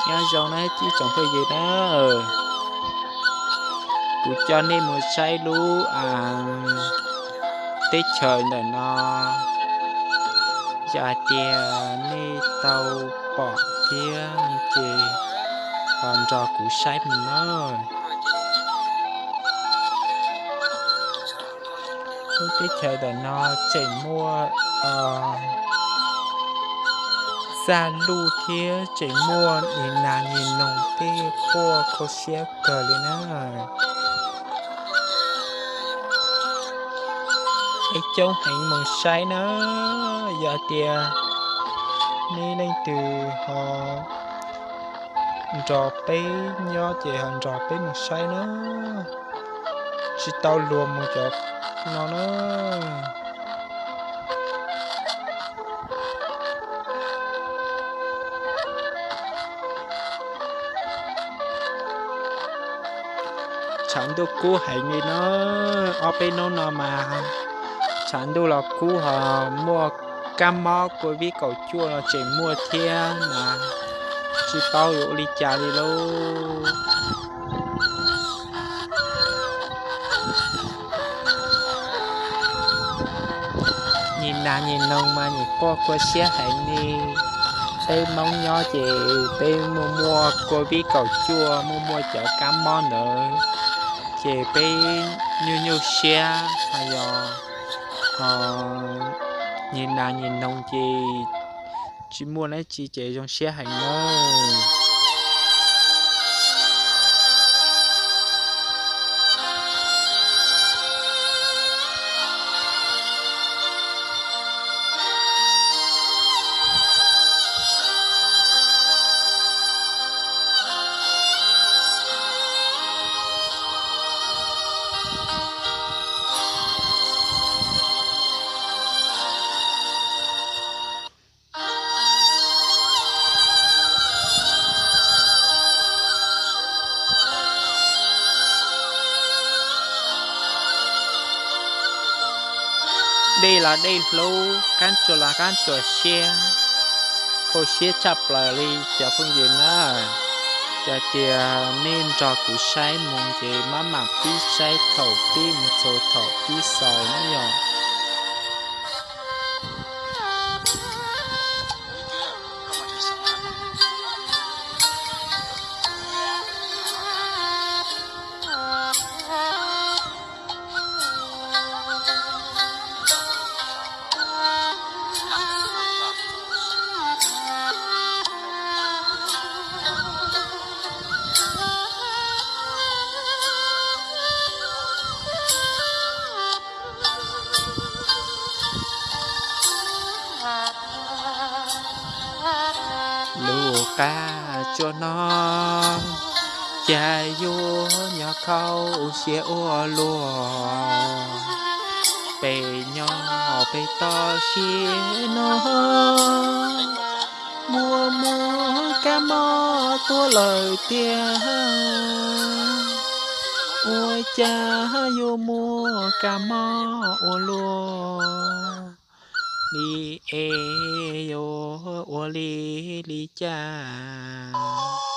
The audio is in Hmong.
Nyob zoo na ib tsoom phooj ywg na, kuv coj nej mus saib lub teb chaws ntawm no, yog hais tias nej tau pom thiab ces ho nrog kuv saib mus na. Lub teb chaws ntawm no tseem muaj zaj luj thiab tseem muaj nim nas nim noog tej quaj kho siab kawg li na. Peb coob heev mus saib na, yog tias nej leej twg ho nrog peb nyob ces ho nrog peb mus saib na, tsis tau luag mus cov no na. Tshav ntuj kub heev li no, ob peb hnub no mas tshav ntuj los kub ho muaj kab mob covid kaum cuaj los tseem muaj thiab mas tsis paub yuav ua li cas li lauj. Nim nas nim noog mas nim quaj kho siab heev li. Peb Hmoob nyob ces peb muaj muaj covid kaum cuaj, muaj muaj cov kab mob ntawd, ces peb nyuaj nyuaj siab ho yog nim nas nim noog ces tsis muaj dab tsi ces zoo siab heev nawb. Dej los dej hlub, qab tsuas los qab tsuas siab, kho siab tshaj plaws li cov phooj ywg na. Yog tias nej nrog kuv saib mus ces maj mam pib saib thaum pib mus txog thaum pib xaus na yom. Lub qab tsuas no cas yuav nyob khaub siab ua luaj, peb nyob peb toj siab no muaj muaj kab mob tuaj lawm tiag. Ua cas yuav muaj kab mob ua luaj li es yuav ua li li cas?